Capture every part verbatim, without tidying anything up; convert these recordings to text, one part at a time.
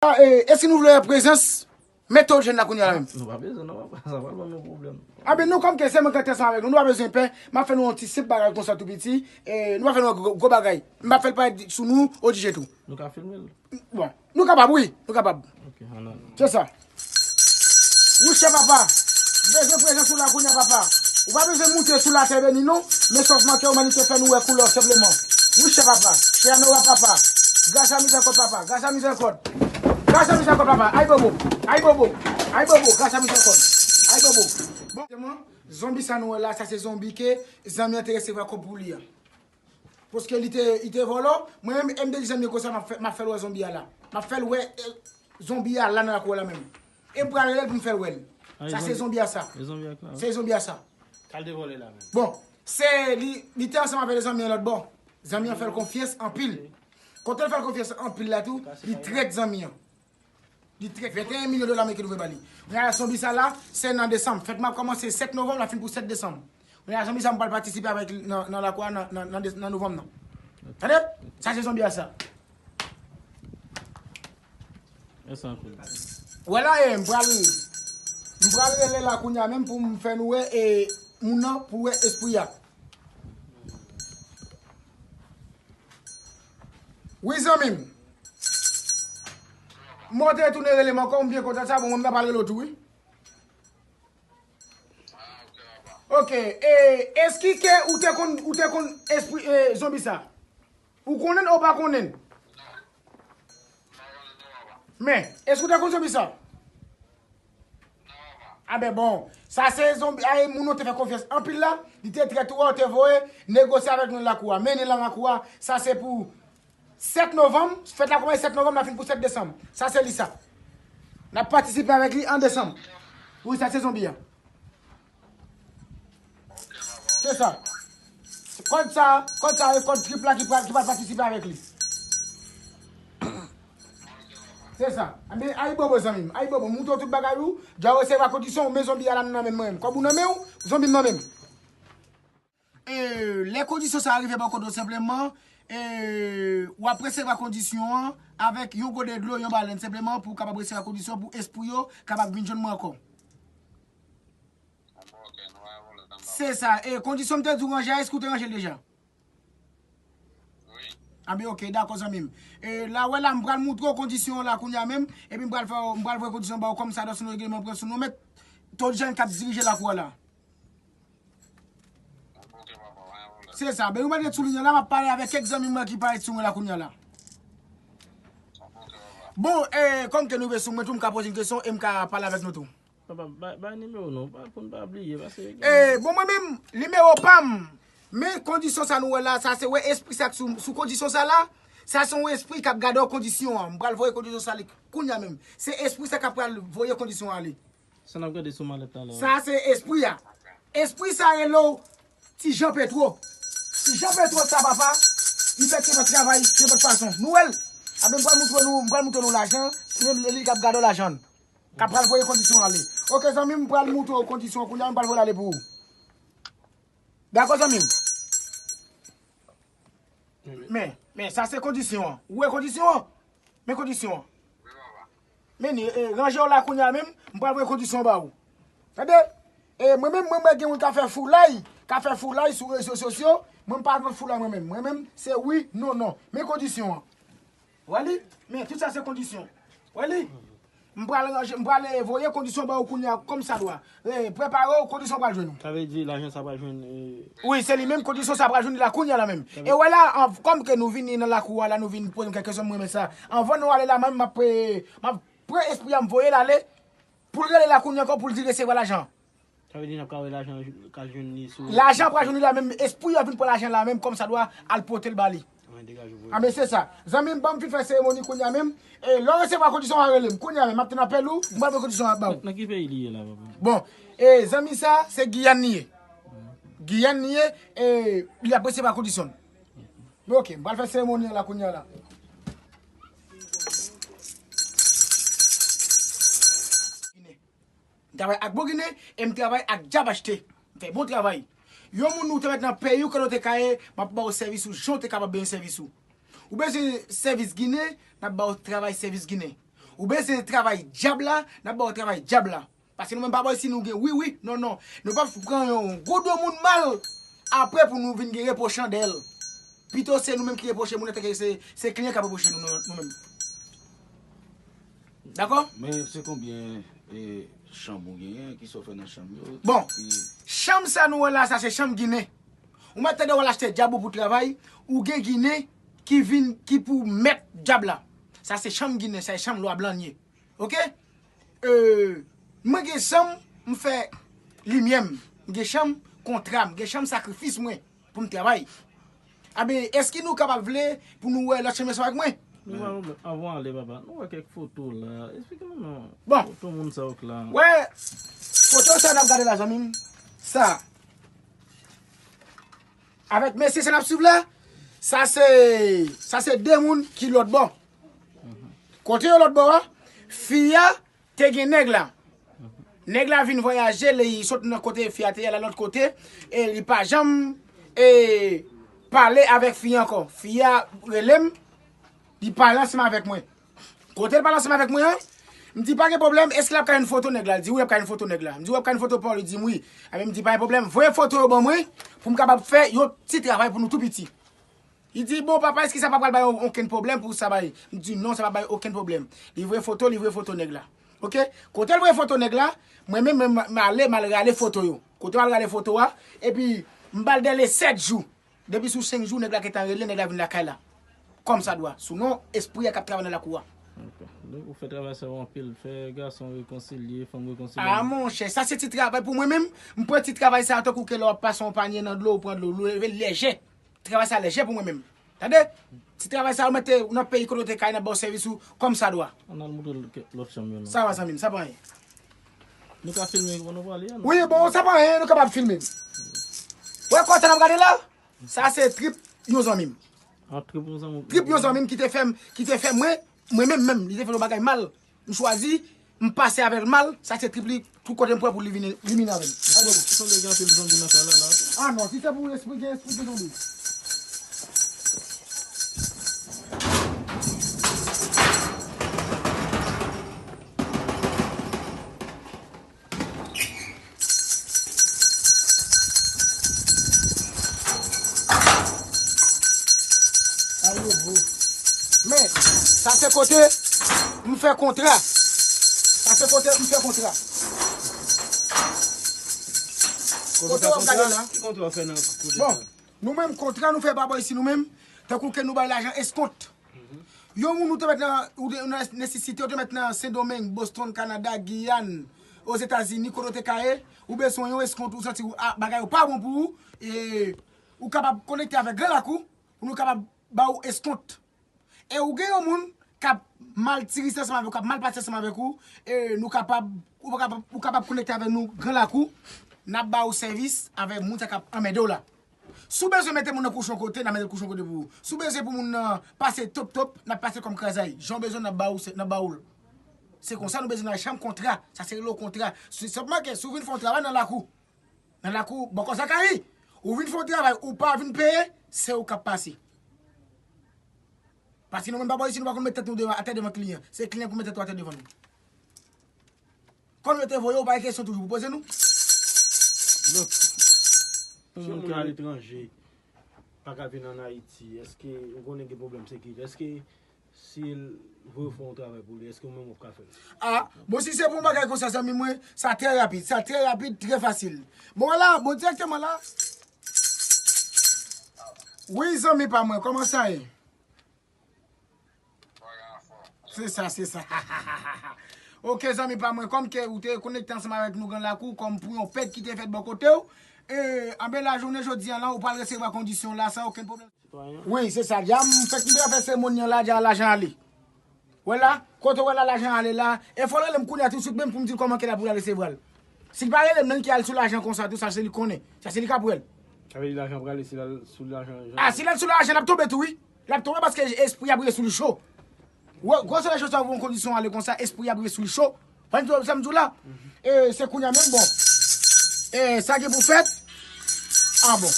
Ah, eh, èske nou vle wè prezans Mèt Toljen la kounye a la menm? Nou pa bezwen, non, papa, sa pral ban nou pwoblèm. Anben, nou kòm ke se mwen ki antre ansanm avèk nou, nou pa bezwen pè. M ap fè nou yon ti senp bagay konsa tou piti. Eh, nou pa fè nou gwo, gwo bagay. M ap fè l parèt sou nou, O D J tou. Nou ka filme l? Bon, nou kapab, wi, nou kapab. Ok, ann ale. Se sa. Wi, chè papa. Bezwen prezans ou la kounye a, papa. Ou pa bezwen moute sou latè beni, non. Men sèlman ke imanite fè nou wè koulè w senpleman. Wi, chè papa. Chè a nou wè, papa. Gras a mizèrikòd, papa. Gras a mizèrikòd. Gras a mizèrikòd, papa. Ay bobo. Ay bobo. Ay bobo. Gras a mizèrikòd. Ay bobo. Bon, zonbi sa nou wè la, sa se zonbi ke zanmi an te resevwa kòb pou li a. Paske li te, li te vòlò. Mwen menm, e m te di zanmi an konsa, m ap fè, m ap fè l wè zonbi a la. M ap fè l wè, eh, zonbi a la nan lakou a la menm. E m pral rele l pou m fè l wè l. Sa se zonbi a sa. Se zonbi a sa. Sa l te vòlè la menm. Bon, se li, li te ansanm avèk zanmi an lòt bò. Zanmi an fè l konfyans anpil. Kote l fè l konfyans anpil la tou, li trèt zanmi an. Li trèt venteyen milyon dola ameriken nou voye ba li. Kounye a zonbi sa la, se nan desanm. Fèt m ap kòmanse sèt novanm, l ap fin pou sèt desanm. Kounye a zonbi sa m pral patisipe avèk li nan, nan lakou a nan, nan, nan, de- nan novanm nan. Tande? Sa se zonbi a sa. Mèsi anpil. Wè la, e, m pral, m pral rele la kounye a menm pou m fè nou wè, e, moun nan pou wè espri a. Wi, zanmi m. Mwen te retounen rele m ankò, m byen kontan sa, bon, mwen m ta pral rele w tou, wi. Ok, e, èske ke ou te konn, ou te konn espri, e, zonbi sa? Ou konnen l ou pa konnen l? Men, èske ou te konn zonbi sa? Anben bon, sa se zonbi, a, e moun ou te fè konfyans anpil la, li te trèt ou a, ou te voye negosye avèk nou nan lakou a, mennen l nan lakou a, sa se pou sèt novanm, fèt la kòmanse sèt novanm, l ap fin pou sèt desanm. Sa se li sa. N ap patisipe avèk li an desanm. Wi, sa se zonbi a. Se sa. Kòd sa, kòd sa, e kòd trip la ki pral, ki pral patisipe avèk li. Se sa. Anben, ay bobo zanmi m, ay bobo, m montre w tout bagay ou, dja resevwa kondisyon ou, men zonbi a la nan men mwen menm. Kòb ou nan men w, zonbi m nan men m. E, lè kondisyon sa a rive bò kote w senpleman, e, w ap resevwa kondisyon an avèk yon gode dlo, yon balèn senpleman pou w kapab resevwa kondisyon pou espri yo kapab vin jwenn mwen ankò. Se sa, e kondisyon m te di w ranje a, èske w te ranje l deja? Anben, ok, dakò, zanmi m. E, la, wè la, m pral montre w kondisyon an la kounye a menm, epi m pral fè, m pral voye kondisyon ba w kòm sa, dòs nou regleman pran sou nou, mèt Toljen k ap dirije lakou a la. Se sa, ben, ou mèt ret sou liy an la, m ap pale avèk kèk zanmi mwen ki parèt sou mwen la kounye a la. Bon, e, kòm ke nou rive sou mwen tou, m ka poze yon kesyon e m ka pale avèk nou tou. Papa, bay, bay nimewo nou, pa, pou n pa bliye, paske... E, bon, mwen menm, nimewo pa m, men kondisyon sa nou wè la, sa se wè espri sa k sou, sou kondisyon sa la, sa se yon espri k ap gade w kondisyon an. M pral voye kondisyon sa li kounye a menm. Se espri sa k ap pral voye kondisyon an ale. Sa n ap gade sou malèt la la. Sa se espri a. Espri sa rele w Ti Jan Petwo. Ti Jan Petwo sa, papa, li fè kenpòt travay, kenpòt fason. Nou wè l. Apre m pral montre nou, m pral montre nou lajan, se menm li k ap gade w lajan. K ap pral voye kondisyon ale. Ok, zanmi m, m pral montre w kondisyon kounye a, m pral voye l ale pou ou. Dakò, zanmi m? Men, men, sa se kondisyon an. Ou wè kondisyon an? Men kondisyon an. Men ni, e, ranje w la kounye a menm, m pral voye kondisyon ba ou. Tande? E, mwen menm, mwen, mwen gen moun ka fè foulay, ka fè foulay sou rezo sosyo, mwen m pa nan foulay mwen menm. Mwen menm, se wi, non, non. Men kondisyon an. Wè li? Men, tout sa se kondisyon. Wè li? M pral ranje, m pral, e, voye kondisyon ba ou kounye a kòm sa dwa. E, prepare w, kondisyon pral jwenn ou. Sa vle di lajan sa pral jwenn, e... Wi, se li menm, kondisyon sa pral jwenn li la kounye a la menm. E wè la, an, kòm ke nou vini nan lakou a la, nou vin poze m kèk kesyon, m renmen sa. Anvan nou ale la, mwen, m ap, e, m ap pran espri a, m voye l ale, pou l rele la kounye a ankò, pou l di resevwa lajan. Sa vle di n ap ka wè lajan ka jwenn li sou... Lajan pral jwenn li la menm, espri yo vin pran lajan la menm, kòm sa dwa, al pote l ba li. Anben, se sa. Zanmi m, ban m fin fè seremoni kounye a menm. E, lè w resevwa kondisyon an, rele m. Kounye a menm, m ap tann apèl ou, m pral voye kondisyon an ba w. Nan ki peyi li ye la, papa? Bon, e, zanmi sa, se Giyàn li ye. Giyàn li ye, e, li ap resevwa kondisyon l. Men ok, m pral fè seremoni an la kounye a la. M travay ak Bogine e m travay ak Djab Achte. M fè bon travay. Yon moun ou te mèt nan peyi w, kote w te ka ye, m ap ba w sèvis ou jan w te kapab benyen sèvis ou. Ou bezwen sèvis Ginen, n ap ba w travay sèvis Ginen. Ou bezwen travay dyab la, n ap ba w travay dyab la. Paske nou menm pa bò isi nou gen wi wi, non non. Nou p ap pran yon goud yon moun mal, apre pou nou vin gen repwochan dèyè l. Pito se nou menm ki repwoche moun, antanke se, se kliyan k ap repwoche nou, nou, nou menm. Dakò? Men se konbyen e, chanm ou genyen? Kisa w fè nan chanm yo? Bon, e, chanm sa nou wè la, sa se chanm Ginen. Ou mèt tande w al achte dyab ou pou travay, ou gen Ginen ki vin, ki pou mèt dyab la. Sa se chanm Ginen, sa se chanm lwa blan n ye. Oke? E, mwen gen chanm, m fè limyè m. M gen chanm kontra m, gen chanm sakrifis mwen pou m travay. Aben, èske nou kapab vle pou nou wè lòt chanm yo ansanm avèk mwen? Men, avan w ale, papa, nou wè kèk foto la. Esplike nou non. Bon. Foto moun sa yo k la. Wè, foto sa n ap gade la, zanmi m. Sa. Avèk mesye sa n ap swiv la, sa se, sa se de moun ki lòt bò. Kote yo lòt bò a, fi a te gen nèg la. Nèg la vin vwayaje, li sot nan kote fi a te ye la lòt kote, e li pa janm e, pale avèk fi a ankò. Fi a rele m, li pale ansanm avèk mwen. Kote l pale ansanm avèk mwen an, m di pa gen pwoblèm, èske l ap ka jwenn foto nèg la? Li di wi, l ap ka jwenn foto nèg la. M di w ap ka jwenn foto pa w? Li di m wi. Ebyen m di pa gen pwoblèm, voye foto yo ban mwen pou m kapab fè yon ti travay pou nou tou piti. Li di bon papa, èske sa pa pral bay okenn pwoblèm pou sa bay? M di non, sa pa bay okenn pwoblèm. Li voye foto, li voye foto nèg la. Oke? Kote l voye foto nèg la, mwen menm, mwen, m ale, m al rale foto yo. Kote m al rale foto a, epi m ba l dèle sèt jou. Depi sou senk jou, nèg la gentan rele, nèg la vin lakay la. Kòmsadwa, sou non espri a k ap travay nan lakou a. Ok. Donk, ou fè travay sa yo anpil, fè gason rekonsilye, fanm rekonsilye. A, monchè, sa se ti travay pou mwen menm. M pran ti travay sa a tankou ke lè w ap pase yon panye nan dlo, ou pran dlo, ou leve l lèjè. Travay sa lèjè pou mwen menm. Tande? Ti travay sa yo mete ou nan peyi kote w te ka ye, n ap ba w sèvis ou kòmsadwa. Ann al montre l ke, lòt chanm yo non. Sa va, zanmi m, sa pa anyen. Nou ka filme pandan nou pale a, non? Wi, bon, sa pa anyen, nou kapab filme. Wè kò sa n ap gade la? Sa se trip yon zanmi m. An trip yon zanmi w? Trip yon zanmi m ki te fè m, ki te fè mwen, mwen menm menm, li te fè yon bagay mal. M chwazi, m pase avè l mal, sa se trip li, tout kote m pran pou li vini, li vini avè m. Gade bon. Sanble gen anpil zonbi nan kay la, la. A non, si se pou espri, gen espri de zonbi. Ayo, bro. Men, sa se kote m fè kontra. Sa se kote m fè kontra. Kote w ap gade la. Ki kontra w fè nan kote sa? Bon, nou menm kontra nou fè pa bò isi nou menm. Tankou ke nou bay lajan eskont. Yon moun ou te mèt nan, ou te nan nesesite, ou te mèt nan Sendomeng, Boston, Kanada, Giyàn, Ozetazini, kote w te ka ye, ou bezwen yon eskont, ou santi ou, a, bagay yo pa bon pou ou, e ou kapab konekte avèk Gran Lakou, pou nou kapab ba ou eskont. E ou gen yon moun k ap mal tirise ansanm avèk ou, k ap mal pase ansanm avèk ou, e nou kapab, ou kapab, ou kapab konekte avèk nou Gran Lakou, n ap ba ou sèvis avèk moun sa k ap anmède w la. Si w bezwen mete moun nan kouche yon kote, n ap mete l kouche yon kote pou ou. Si w bezwen pou moun nan pase top top, n ap pase kòm krazay. Jan w bezwen, n ap ba ou, n ap ba ou l. Se konsa nou bezwen nan chanm kontra. Sa se rele w kontra. Se sèlman ke si w vin fè yon travay nan lakou, nan lakou, bò kò Zakari, ou vin fè yon travay, ou pa vin peye, se ou k ap pase. Paske nou menm pa bò isi, nou pa konn met tèt nou devan, atè devan kliyan. Se kliyan pou met tèt ou atè devan nou. Kòm yo te voye w, pa gen kesyon toujou pou poze nou? Donk, pou moun ki aletranje, pa ka vin ann Ayiti, èske ou konnen gen pwoblèm sekirite? Èske si l voye w fè yon travay pou li, èske ou menm w ap ka fè l? A, bon, si se pou yon bagay konsa, zanmi mwen, sa trè rapid, sa trè rapid, trè fasil. Bon, la, bon, dirèkteman la. Wi, zanmi pa mwen, kòman sa ye? Se sa, se sa. Oke, zanmi pa mwen, kòm ke ou te konekte ansanm avèk nou Gran Lakou, kòm pou yon pèt ki te fèt bò kote w, e, anben lajounen jodi a la, ou pral resevwa kondisyon la san okenn pwoblèm. Wi, se sa. Dja m fèk m te fè seremoni an la, dja lajan ale. Wè la, kote w wè la, lajan ale la, e fò l rele m kounye a tousuit menm pou m di l kòman ke l ap pou l al resevwa l. Si l pa rele m, nèg ki al sou lajan konsa tou, sa se li konnen. Sa se li k ap wè l. Sa vle di lajan prale, si l al sou lajan, jan. A, si l al sou lajan, l ap tonbe tou, wi. L ap tonbe paske espri a ap rete sou li cho. Wè, gwo solèy cho sa, yon kondisyon ale konsa, espri a ap rete sou li cho. Wè sa m di w la? E, se kounye a menm, bon. E, sa gen pou fèt? A, bon.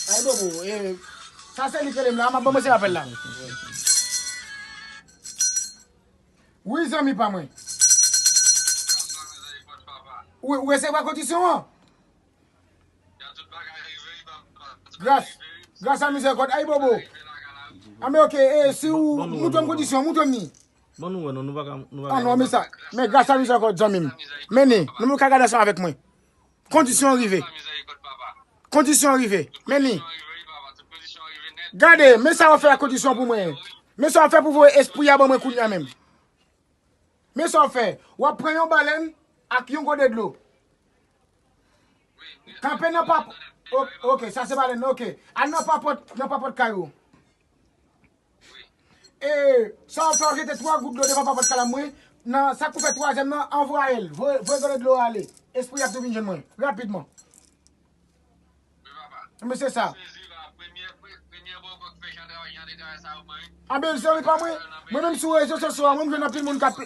Ay, bobo, e, sa se li k rele m la, m ap ban mwen se apèl la. Wi, zanmi pa mwen. Ou, ou resevwa kondisyon an? Gras, gras a mizèrikòd. Ay, bobo. Anben, oke, e, si ou, moutre m kondisyon, moutre m ni. Ban nou wè, non, nou pa ka, nou pa ka. Ah, non, men sa, men gras a mizèrikòd, zanmi m. Men ni, nou ka gade ansanm avèk mwen. Kondisyon rive. Kondisyon rive. Men ni. Gade, men sa w fè ak kondisyon pou mwen. Men sa w fè pou voye espri a ban mwen kounye a menm. Men sa w fè. W ap pran yon balèn ak yon gode dlo. Kanpe nan pap-, o-, oke, sa se balèn, oke. Al nan papòt, nan papòt kay ou. E, sa w fè, w jete twa gout dlo devan papòt kay la mwen. Nan sa k pou fè twazyèm nan, anvwaye l. Voye, voye gode dlo a ale. Espri ap tou vin jwenn mwen. Rapidman. Men se sa. Anben, zanmi pa mwen, mwen menm sou rezo sosyo a, mwen m jwenn anpil moun k ap,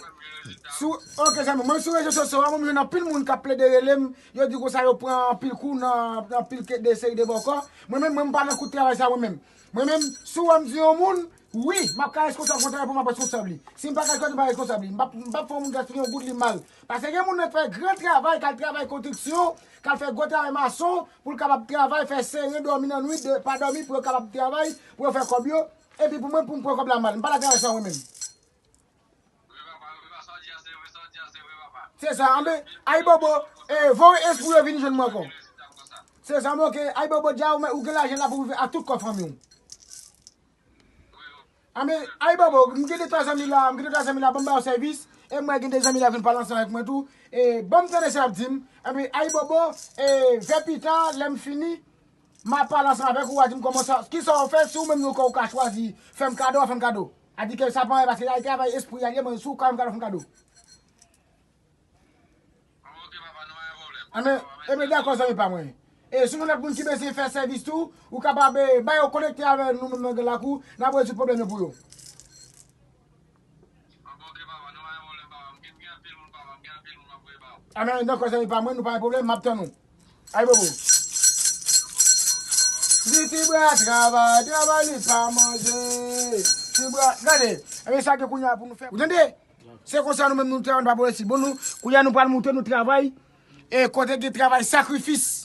sou, oke, zanmi, mwen sou rezo sosyo a, mwen m jwenn anpil moun k ap plede rele m, yo di konsa yo pran anpil kou nan, nan anpil ke-, de seri de bòkò. Mwen menm, mwen m pa nan kout travay sa, mwen menm. Mwen menm, si w wè m di yon moun, wi, m ap ka responsab kontrè pou m ap responsab li. Si m pa ka kontrè, m pa responsab li. M p ap, m p ap fè yon moun gaspiye yon goud li mal. Paske gen moun nan k fè gran travay, k al travay konstriksyon, k al fè gwo travay mason, pou l kapab travay, fè seren, dòmi nan nwit, de, pa dòmi, pou yo kapab travay, pou yo fè kòb yo. Epi pou mwen, pou m pran kòb la mal. M pa la travay sa mwen menm. Se sa, anben, Ayibobo, e, voye espri yo vin jwenn mwen ankò. Se sa, men oke, Ayibobo, dja ou, ou gen lajan la pou viv ak tout kò fanmi w. Anben, Ayibobo, m gen de twa zanmi la, m gen de twa zanmi la, ban m ba yo sèvis, e mwen gen de zanmi la vin pale ansanm avèk mwen tou. E, ban m tande sa y ap di m. Anben, Ayibobo, e, vè pita, lè m fini, m a pale ansanm avèk ou, w a di m kòman sa, kisa w fè, si w menm nou ka, ou ka chwazi fè m kado, w a fè m kado. A di ke sa pa anyen, paske y a travay espri a ye, mwen, si w ka, m kado, fè m kado. Anben, ebyen, dakò, zanmi pa mwen. E si yon lòt moun ki bezwen fè sèvis tou, ou kapab, e, ba yo konekte avè nou menm nan Gran Lakou, n ap rezoud pwoblèm yo pou yo. Anben, dakò, zanmi pa mwen, nou pa gen pwoblèm, m ap tann ou. Ayibobo. Di ti bra travay, travay li pa manje. Ti bra, gade, ebyen sa ke kounye a pou nou fè. Ou tande? Se konsa nou menm nou travay, nou pa pwogresi. Bon, nou, kounye a nou pral moutre nou travay. E kote gen travay sakrifis,